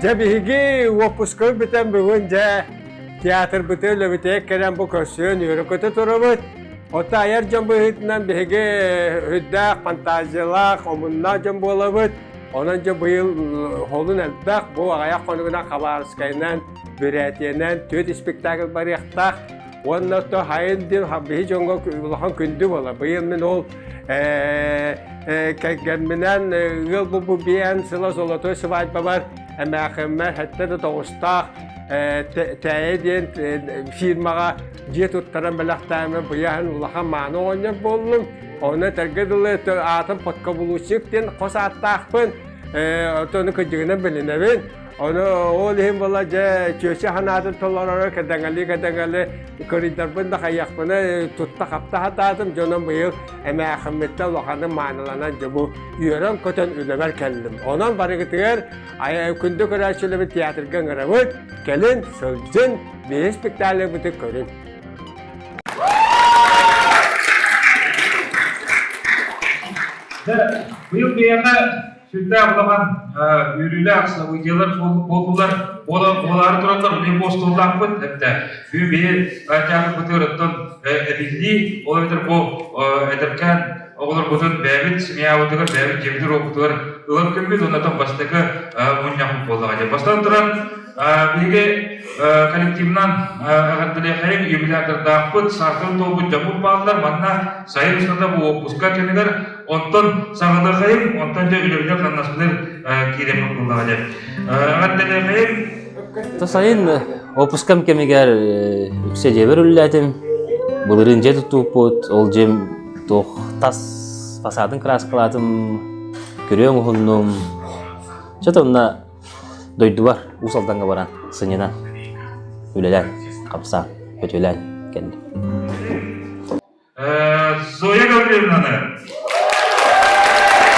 Дьэ биһиги уоппускабыт бүтэн бүгүн дьэ театрбытын үлэбитигэр кэлэн бу көрсүөн үөрэ-көтө турабыт. Оттон айар дьон быһыытынан биһиги үрдээх фантазиялаах, омуннаах дьон буолабыт. Онон дьэ быйыл холун элбэх, бу аҕыйах хонугунан Хабаровскайынан, Бүрээтийэнэн түөрт спектакль барыахтаах. Уонна то хайын диэн биһи дьоҥҥо улахан күндү буолар. Быйыл мин ол кэргэмминэн ыал бу биэн сыла золотой свадьбабар эмээхиммэр хэттэ да тоҕустаах тээйэ диэн фирмаҕа дьиэ туттаран бэлэхтээммин быйаһын улахан мааны оҕонньор буоллум. Онно этэргэ дылы аатым подкаблучник диэн хос ааттаахпын. Ону кырдьыгынан билинэбин. Ону ол иһин була дьэ чүөчэ санаатын толороро кэдэҥэлии-кэдэҥэли кырыйдарбын да хайыахпына тутта-хапта сатаатым. Дьоном быйыл эмээхиммиттэн улаханнык мааныланан дьэ бу үөрэн-көтөн үлэбэр кэллим. Онон барыгытыгар күндү көрөөччүлэрбит театрга ыҥырабыт. Кэлин, сылдьын, биһи спектакльбытын көрүҥ. Быйыл биһиэхэ сүрдээх улахан үөрүүлээх событиелар буоллулар, буолаары тураллар, үлэ буостуоллаахпыт эптэ. Бүгүн биһи театрбытыгар оттон эбиллии, ол эбэтэр бу эдэркээн оҕолорбутун бэйэбит семьябытыгар, бэйэбит дьиэбитигэр-уоппутугар ылар күммүт уонна оттон бастакы мунньахпыт буоллаҕа дии. Бастатан туран, биһиги коллективынан эҕэрдэлиэхэйиҥ юбилярдардаахпыт, саатын туолбут дьоммут бааллар. Манна сайын устата бу уоппуска кэмигэр онтон саҕалыахайым, онтон дьэ үлэбитигэр хамнаспытыгар киириэхпит буоллаҕа дьэ. Эҕэрдэлиэхэйиҥ. То сайын отпускам кэмигэр үксэ дьиэбэр үлэлээтим. Былырыын дьиэ туттубуппут, ол дьиэм туох тас фасадын кырааскалаатым, күрүөм уһуннум. Чэ онно дойдубар Уус Алдаҥҥа баран сынньанан, үлэлээн, хамсаан, көтүөлээн кэллим. Зоя Гавриловнаны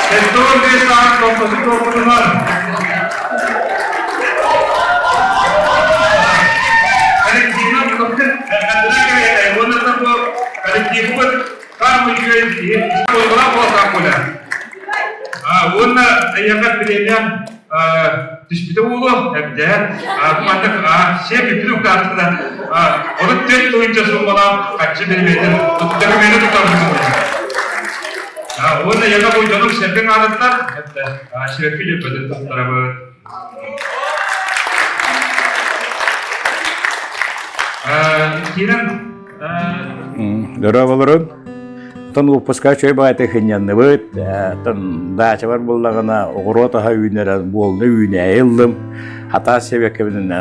75 саас тохтосу туолбутунан коллективпыт хаамый үчүгэй уонна эйиэхэ бириэмэ түспүтэ буолуо эбдээ маннык сиэп бүппүт уктаатына ону төрт тыһыынча суумалаах харчы бириэмэтин документы тутарбыт уонна эйиэхэ бу дьонуҥ сэргэҥ аатыттан сибэкки дьөппөтүн туттарабыт киирэн Дорооболорун. Оттон уоппуска чөй баайта хынньанныбыт. Оттон даачабар буллаҕына оҕуруот аһа үүнэрэ буолна үүнээйи ыллым. Хатаас сэбиэккэбин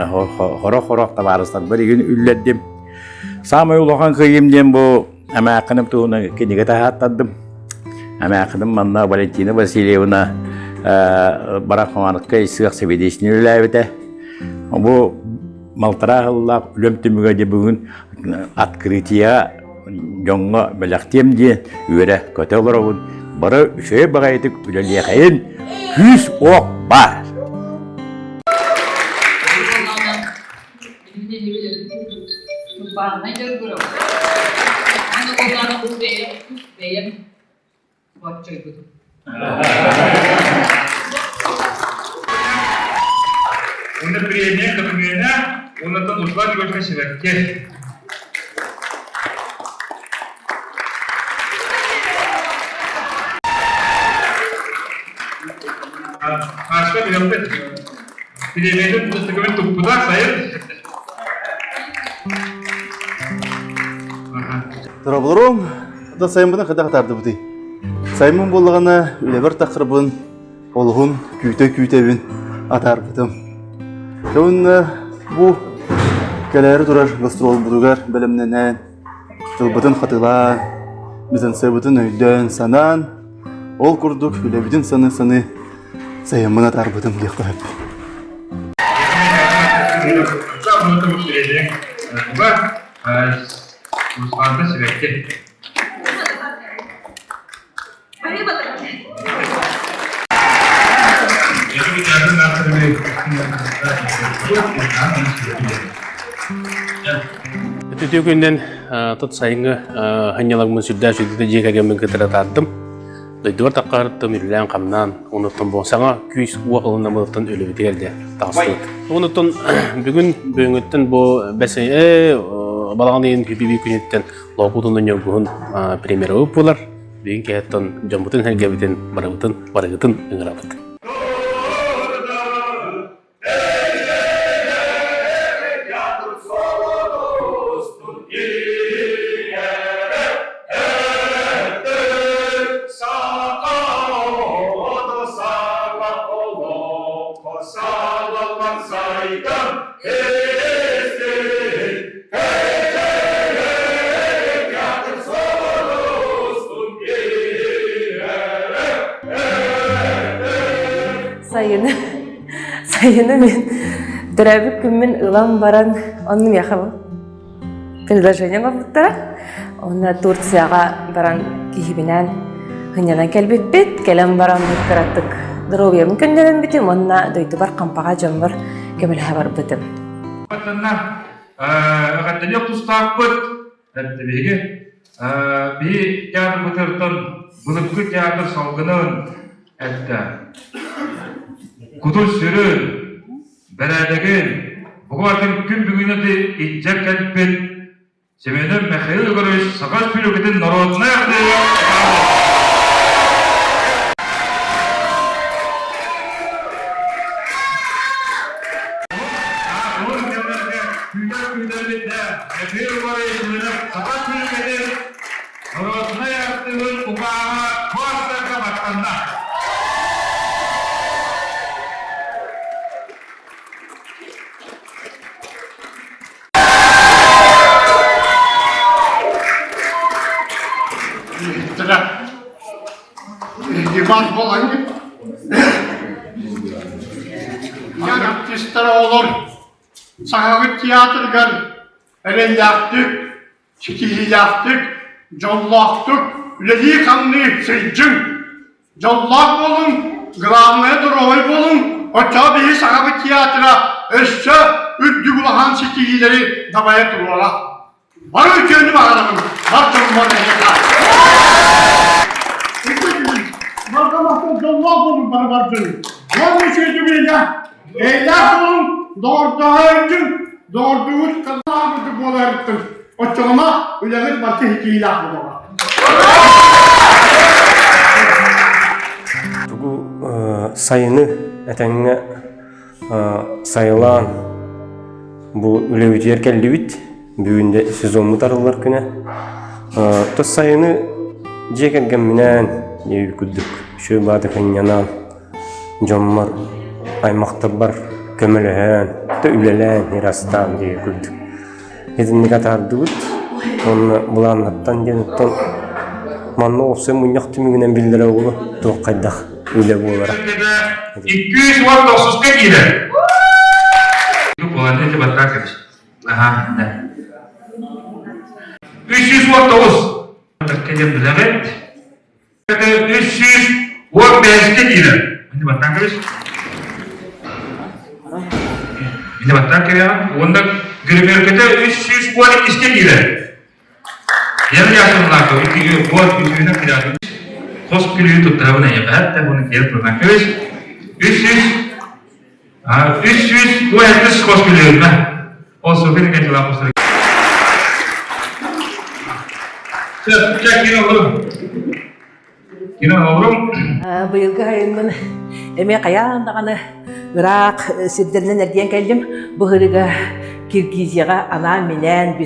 хорох-хорох табаарыстарбар игин үллэрдим. Саамай улахан кыайыым диэн бу эмээххиним туһунан кинигэ таһааттардым. Эмээххиним манна Валентина Васильевна Барахмановскай сыах сэбиэдиссийэтин үлэлээбитэ. Бу малтараа сыллаах үлэм түмүгэ дьэ бүгүн открытие дьоҥҥо бэлэхтиэм диэн үөрэ-көтө олоробун. Бары үчүгэй баҕайытык үлэлиэхэйин, күүс-уох баар. Уонна премия докумена уоннаттан ушла девочка сибэкки. Хаска билэппит. Премиятын документ туппута сайын. Дорооболорум, да сайыммытын хайдах атаардыбытый? Саймын буоллаҕына үлэбэр тахсарбын олуһун күүтэ-күүтэбин атаарбытым. Уонна бу кэлээри турар гастролбутугар бэлэмнэнэн, тылбытын хатылаан, мизансцебытын өйдөөн, санаан, ол курдук үлэбитин саныы-саныы сайыммын атаарбытым диэххэ сөп. Русланта сибэкки. Үтүө күнүнэн тут сайыҥҥы сынньалаҥмын сүрдээх үчүгэйдик дьиэ кэргэммин кытары атаардым. Дойдубар таххарыттым үлэлээн-хамнаан, онуттан бу саҥа күүс-уох ылынаммытыттан үлэбитигэр дэ таҕыстыбыт. Онуттан бүгүн бүгүҥҥүттэн бу бэс балаҕан ыйын PPB күнүттэн Лоокутун Ньургуһун премьерабыт буолар. Бүгүн киһиттэн дьоммутун сэргэбитин барыбытын барыгытын ыҥырабыт. Сайыны сайыны мин төрөөбүт күммүн ылан баран онно миэхэ предложение оҥорбуттара. Онно Турцияҕа баран киһибинээн сынньанан кэлбиппит. Кэлэн баран кыратык доруобуйабын көннөрөммүтүм уонна дойдубар Хампаҕа дьоммор көмөлөһө барбытым. Эҕэрдэлиэх тустаахпыт биһиги биһи театрбытыттан былыргы театр салгынын эттэ. Кутун-сүрүн, бэрээдэгин, бугуатын күн бүгүнү илдьэ кэлбит Семенов Михаил Егорович Саха Республикатын народнай артыыһа Народнай артыыһын укааһа куораттарга баттанна. Иван Боланник Ян артистара олор Сахабыт театрыгар эрэллээхтик, ситиһиилээхтик, дьоллоохтук үлэлии-хамныы сылдьыҥ! Дьоллоох буолуҥ, главное доруобай буолуҥ, оччоҕо биһи Сахабыт театра өссө үрдүк улахан ситиһиилэри дабайа туруоҕа. Бары үтүөнү баҕарабын, бар дьоммор эһиэхэ. Маргамахтан дьоллоох буолуҥ бары бар дьонум. Уонна үчүгэйдик Эйэлээх буолуҥ, доҕордоһо өйдүҥ, доҕордугут курдук буоларыттан оччоҕуна үлэҕит барыта ситиһиилээх буолуоҕа. Тугу сайыны этэҥҥэ сайылаан бу үлэбитигэр кэллибит. Бүгүн де сезоммут арыллар күнэ. Тос сайыны дьиэ кэргэмминээн диэбит курдук үчүгэй бааты кынньанан дьоммор, аймахтарбар көмөлөһөн, да үлэлээн, ырастаан диэки курдук. Итинник атаардыбыт. Уонна былааннартан диэн оттон манна уопсай мунньах түмүгүнэн биллэрэ оҕолу туох хайдах үлэ буолара. 219-ка киирэр. Планете Батракович. Аха, да. 319. Кэлэн билэҕит. 315-ке киирэр. Мини баттаан кэбис. Мини баттаан кэбиэҕин. Уонна гримеркэтэ 312-ке киирэр. Яр ясынлаахы иккиге уон үсүһүнэн киирэр. Хос күлүү туттарабын эйиэхэ да буну киэр турдан кэбис. 300 313 хос күлүүмэ. Ол суфин кэтилаа хос Быйылгы сайыммын эмиэ хайаан даҕаны ыраах сирдэринэн эргийэн кэллим. Бу ыһыыга Киргизияҕа анаан-минээн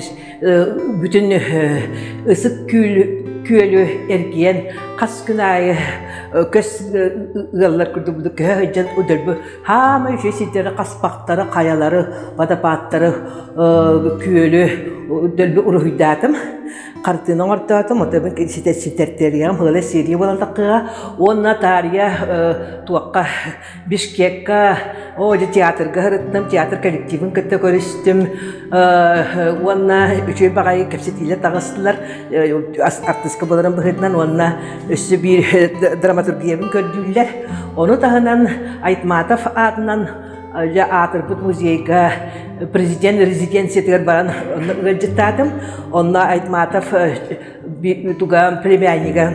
бүтүн ысык күөлү эргийэн хас күн аайы көс ыаллар курдук көһө сылдьан удөрбү хаамай үчүгэй сирдэри хаспахтары, хайалары, водопадтары, күөлү дөлбү уруһуйдаатым. Хартыына оҥортоотум, отабын ситэртэриэҕим, ыала серия буолан таххыга. Уонна таарыйа туохха Бишкекка, оо, дьэ театрга сырыттым, театр коллективын кытта көрүстүм уонна үчүгэй баҕайы кэпсэтиилэр таҕыстылар артыыска буоларын быһыытынан уонна өссө биир драматургиябын көрдүүллэр. Ону таһынан Айтматов аатынан дьэ аатырбыт музейга президент резиденциятыгар баран онно ыалдьыттаатым. Онно Айтматов туга племяннига.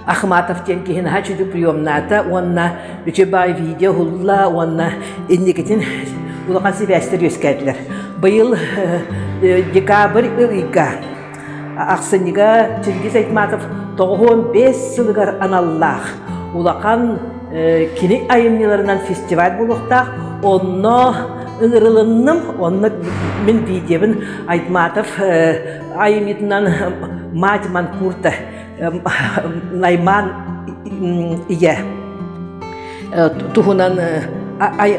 Ахматов диэн киһи наһаа үчүгэй приемнаата уонна үчүгэй баай видео уһулла уонна инникитин улахан сибээстэр үөскээтилэр. Быйыл декабрь ыйга ахсынньыга Чингиз Айтматов 95 сылыгар аналлаах улахан кини айымньыларынан фестиваль буолуохтаах. Онно ыҥырылынным, онно мин видеобын Айтматов айымньытынан «Мать Манкурта» Найман ийэ туһунан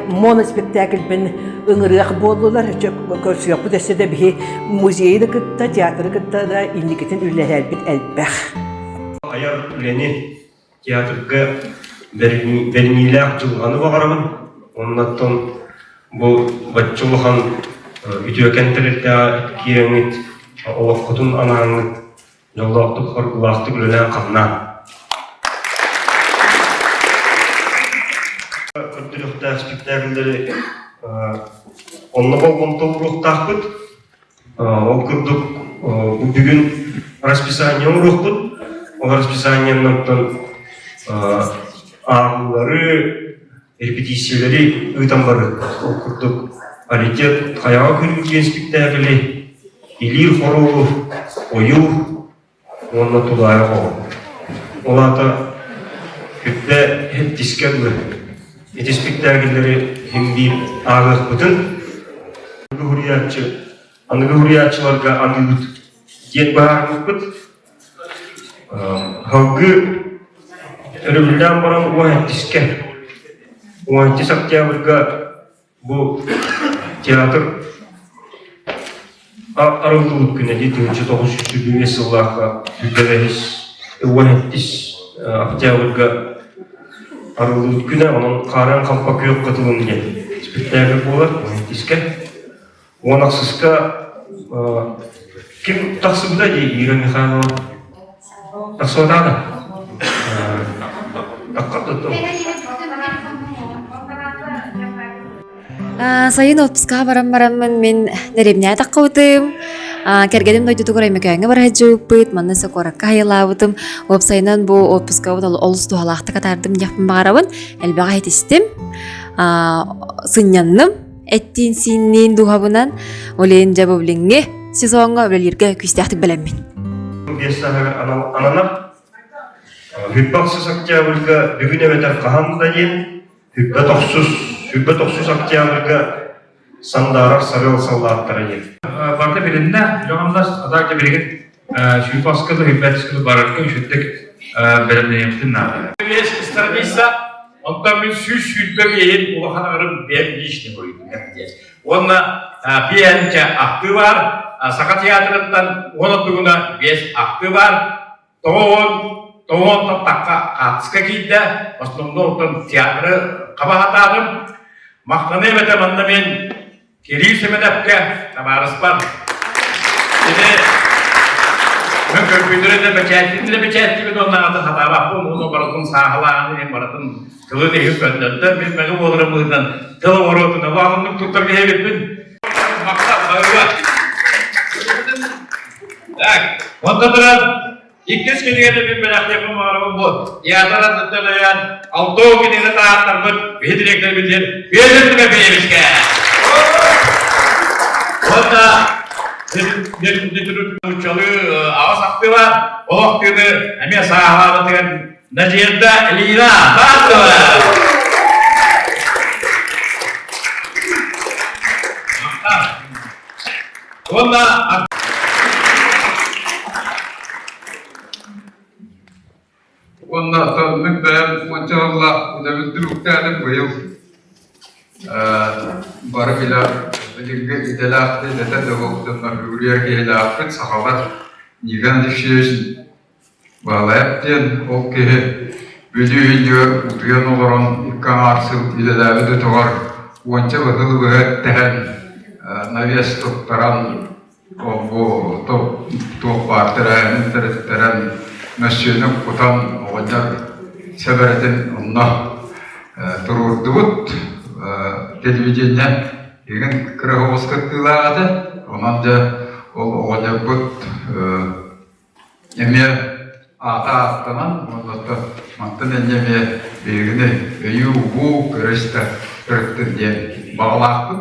моноспектакльбин ыҥырыах буоллулар. Көрсүөхпүт өссө да биһи музейы да кытта, театры кытта да инникитин үлэлэһэрбит элбэх. Айар үлэни театрга бэриниилээх дьылҕаны баҕарабын. Оннуттан бу бачча улахан үтүөкэн тэрилтэҕэ киирэҥҥит, олоххутун анааҥҥыт дьоллоохтук, хоргулаахтык үлэлээн-хамнаан. Көрдөрүөхтээх спектакльлэри онно болҕомто ууруохтаахпыт. Ол курдук бу бүгүн расписание оҥоруохпут. Ол расписаниеннан ааҕыылары, репетициялэри ыытан барыахпыт. Ол курдук «Паритет хайаҕа күрүүр» диэн спектаклы «Илиир хоруолу ойуу» уонна «Тулаайах оҕо». Ол аата күттэ һэттискэ дылы ити спектакльлэри иһин биир ааҕыахпытын аныгы суруйааччы аныгы суруйааччыларга аныыбыт диэн быһаарбыппыт. Салгыы өрөбүллээн баран уон сэттискэ, 17 октябрьга бу театр арыллыбыт күнэ дии 1925 сыллаахха сүүрбэ 17 октябрьга арыллыбыт күнэ, онон Хаарыан хампа күөх кытылым диэн спектакль буолар 17-искэ. Уон ахсыска ким тахсыбыта дии Ира Михайлова? Тахсыбатаҕа Сайын отпускаҕа баран бараммын мин дэриэбинэҕэ таххыбытым. Кэргэним дойдутугар Өймөкөөҥҥө бара сылдьыбыппыт, манна куоракка хайалаабытым. Уопсайынан бу отпускабын олус туһалаахтык атаардым диэхпин баҕарабын. Элбэҕи иһитистим, сынньанным. Эттиин-сиинниин дууһабынан ол иһин дьэ бу билиҥҥи сезоҥҥа үлэлииргэ күүстээхтик бэлэммин. Биэс сааһыгар ананар. Хүппэ ахсыс октябрьга бүгүн эбэтэр хаһан да диэн хүппэ тохсус, хүппэ тохсус октябрьга сандаарар сарыал саллааттара диэн. Барыта билиннэ, дьоҕамнас, атаакка билигин сүүрбэ аскылы, хүппэ аскылы барарга үчүгдик бэлэмнэниэхпитин наада. Биэс страница Онтон мин 125 улахан аҥарым бэйэм личный буруйдум диэн. Уонна пиэнчэ ахтыы баар, Саха театрыттан уон оттугуна биэс ахтыы баар. Тоҕо уон тоҕо уонтан тахха хаартыска киирдэ. Основной оттон театры хаба хатаатым. Махтаныам этэ манна мин Кирилл Семеневкэ табаарыспар кини мен көмпүүтэрэ да бэчээттиин да бэчээттиибин уонна хатаабаппын уонна барытын сааһылаан иһин барытын тылын иһин көннөрдө мин мэҥэ буоларым быһыытынан тыл оҥоруотун улаатыннык туттар киһи эбиппин махтал барыга так онтон туран Иккис кинигэни мин бэлэхтиэхпин баҕарабын бу театр аттыттан өйөөн алтоо кинигэни таһааттарбыт биһи дириэктэрбитин Петр Тимофеевичка! Уонна нууччалыы аҕыс ахтыба, ол ахтыыны эмиэ сааһылаабытыгар Надежда Ильина Бартова! Уонна Уонна мин бэйэм уонча сыллаах үлэбин түмүктээтим быйыл бары билэр билиҥҥи идэлээх идэтэ дьолуохтуннар үгүрүйэр киһилээхпит сахалар Никон Алексеевич Баалайап диэн ол киһи Бүлүү иһинньигэр утуйан олорон икки аҥаар сыл үлэлээбит өтөҕөр уонча быһыл быһа эттэһэн навес туттаран ол-бу туох баар тэрээһинин тэриттэрэн мөссүөнү кутан оҕонньор сэбэрэтин онно туруордубут. Телевидение игин кыра оҕус кыттыылаах этэ. Онон дьэ ол оҕонньорбут Эмиэ Аата ааттанан уонна мантан инньэ эмиэ биһигини өйүү-убуу көрө-истэ сырыттын диэн баҕалаахпын.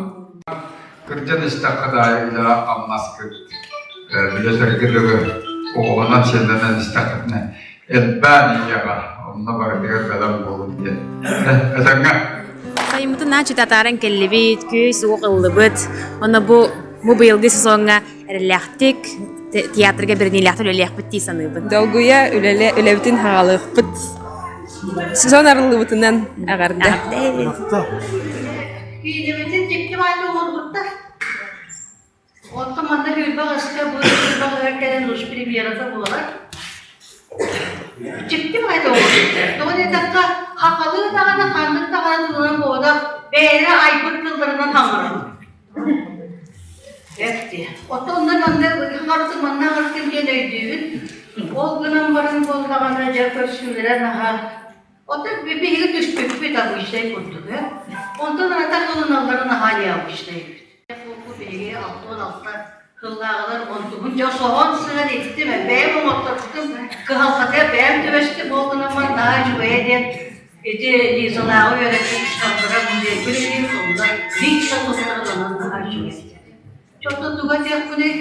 Кырдьан истэххэ да үлэҕэ-хамнаскыт билэ-сэргэ дылы оҕолонон сиэннэнэн истэххитинэ элбээн иһиэҕэ, онно барытыгар бэлэм буолун диэн. Этэҥҥэ. Сайыммытын нааччы татааран кэллибит, күүс-уох ыллыбыт. Онно бу бу быйылгы сезоҥҥа эрэллээхтик театрга бэриниилээхтик үлэлиэхпит дии саныыбын. Долгуйа үлэлэ үлэбитин хаҕалыахпыт. Сезон арыллыбытынан эҕэрдэ. Киинэбитин дьикти баайда оҥорбуттар. Оттон манна Хүрбэх ыска бу Хүрбэх ыһар кэлэн уж премьерата буолар. Дьикти баайда оҥорбуттар. Тоҕо диэтэххэ, хахалыы даҕаны ханнык даҕаны тылынан буолбатах, бэйэлэрэ айбыт тылларынан хаҥырар. Эпти. Оттон онно манна хаҥарытын манна хаҥарытын диэн өйдүүбүн. Ол гынан баран буоллаҕына дьэ көрсүүлэрэ наһаа Оттон биһиги түспүппүт обычнай курдук ээ. Онтон ратах ылыналлара наһаа необычнай эбит. Бу биһиги 66 сыллааҕылар онтубун дьэ соһон сыһан иттим, бэйэм оҥотторбутум кыһалҕата бэйэм түбэстим, ол гынан баран наһаа үчүгэйэ диэн ити Лизалааҕы үөрэппит учууталлара музейга үлэлиир, онно лично тустарын онон наһаа үчүгэй. Чопто туга диэхпиний,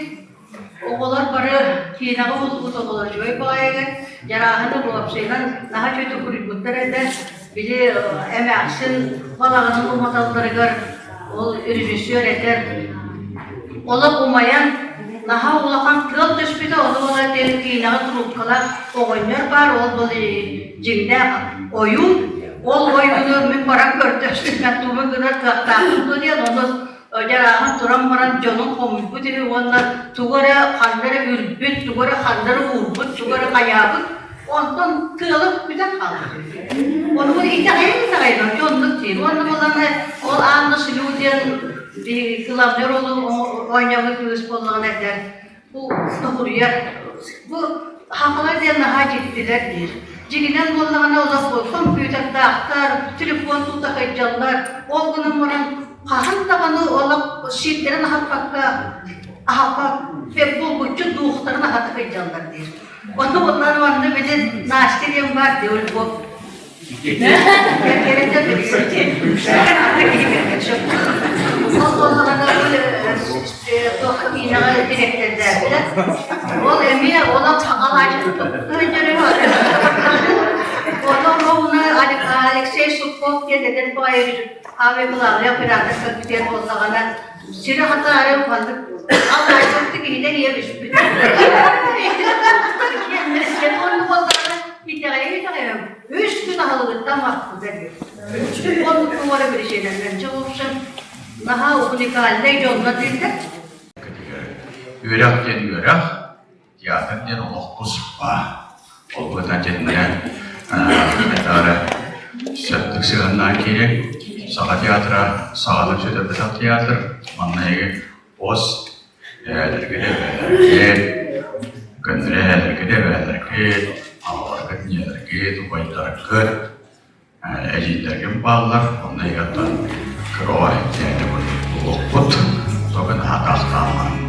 оҕолор бары киинэҕэ уһулбут оҕолор үчүгэй баҕайыгар Дьарааһыны уопсайынан наһаа үчүгэйдик суруйбуттар этэ. Били эмээхсин балаҕанын уматалларыгар ол режиссер этэр олох умайан наһаа улахан тыал түспүтэ, ону буола диэн киинэҕэ трубкалаах оҕонньор баар, ол был дьиҥнээх ойуун. Ол ойууну мин баран көрдөстүм, тугу гынар кыахтаахпын дуо диэн, ону Дьарааһын туран баран дьонун хомуйбут үһү уонна тугу эрэ ханна эрэ үрбүт, тугу эрэ ханна эрэ уурбут, тугу эрэ хайаабыт. Онтон тыала бүтэн хаалбыт. Ону итэҕэйэн итэҕэйбэт дьоннук диир. Уонна буоллаҕына ол Анна Шлю диэн главный ролу оонньообут кыыс буоллаҕына этэр Бу тоһуруйар. Бу хахалар диэн наһаа дьиктилэр диир. Дьиҥинэн буоллаҕына олох компьютердаахтар, телефон тута сылдьаллар. Ол гынан баран хаһан даҕаны олох сиэптэрин аһаппакка аһаппат булгуччу дуухтарын аһата сылдьаллар диир. Ону онон манна били Настя диэн баар дии ол Ол эмиэ олох Алексей Супков диэн эдэр баҕайы аамай главный оператор көрбүтүгэр буоллаҕына сири хатаары маннык алаайбыт киһитэ ийэ түспүт. Итэҕэйэ-итэҕэйэ үс күн аһылыгыттан маппыта диир. Оннук туора биричиэнэлэр дьэ в общем наһаа уникальнай дьоннор дииллэр. Үөрэх диэн үөрэх, театр диэн олох туспа. Ол быһыытынан дьэннэ этаары сөптүк сыһыаннаан киирин. Саха театра саҕаны сүтэрбэтэх театр. Манна эһиги ос эһээлэргит эбээлэргит, көннөрү эһээлэргит эбээлэргит, аҕаларгыт ийэлэргит, убайдаргыт, эдьиийдэргит бааллар, онно иһиттэн кыра дьиэни булуохпут, тоҕо наһаа таахтаамаҥ.